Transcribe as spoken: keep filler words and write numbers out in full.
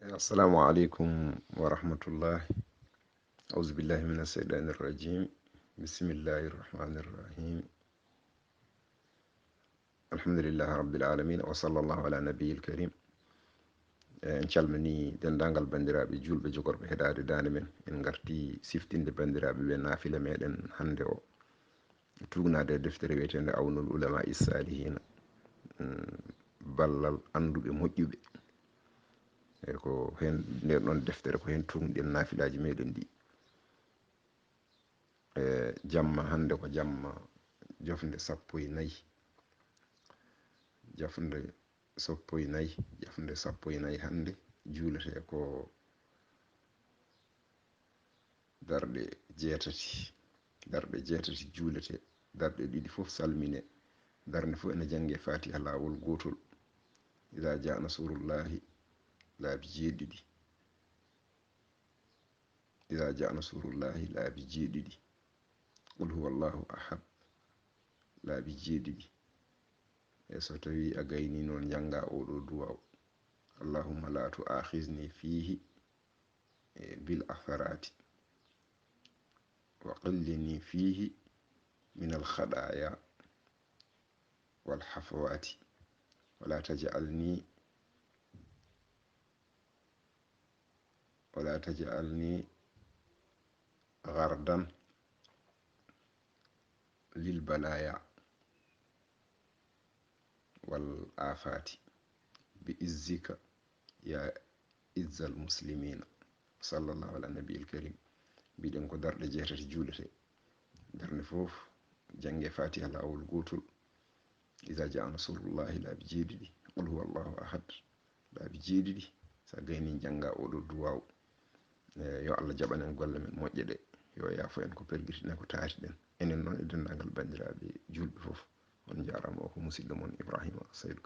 Assalamu aleykum wa rahmatullah. Auzu billahi min asheytani irrajim. Bismillahi irrahmani irrahim. Alhamdulillahi rabbil alamin, wa sallallahu ala nabiyil karim. E, en calmini denndaangal banndiraaɓe juulɓe jogorɓe heɗaade daande men. En ngarti siftinde banndiraaɓe ɓe naafila meɗen hannde o, tuugnaade e deftere wiyeteende Awnul Ulama Issalihina, mm, ballal annduɓe moƴƴuɓe. E ko heen, nden ɗon deftere ko heen tuugnuɗen naafilaaji meɗen ɗi. E jamma hannde ko jamma jofnde sappo e nayi. Jofnde sappo e nayi, jofnde sappo e nayi hannde juulete ko darɗe jeetati. Darɗe jeetati juulete, darɗe ɗiɗi fof salmine. Darnde fof ene jannge Fatiha laawol gootol. Iza jaa nasrullahi, laabi jeeɗiɗi. Iza jaa nasrullahi, laabi jeeɗiɗi. Qul huwallahu ahad, laabi jeeɗiɗi. E so tawi a gayni noon, njannga oɗo duwaaw. Allahumma la tu'akhizni fihi, e, bil atharati, wa qillini fihi min al khadaya wal hafawati, wala taj'alni, wala taj'alni ghardan lil balaya wal afati bi izzika ya izzal muslimina. Sallallahu ala nabiyil karim. Mbiɗen ko darɗe jeetati juulete. Darnde fof jannge Fatiha laawol gootol. Iza jaa nasrullahi, laabi jeeɗiɗi. Qul huwallahu ahad, laabi jeeɗiɗi. So a gayni, njannga oɗo duwaaw. E, yo Allah jaɓan en golle men moƴƴe ɗe. Yo yaafo en ko pergitɗen e ko taatiɗen. Enen noon e denndaangal banndiraaɓe juulɓe fof. On njaaraama. O ko musidɗo mon Ibrahima Saydou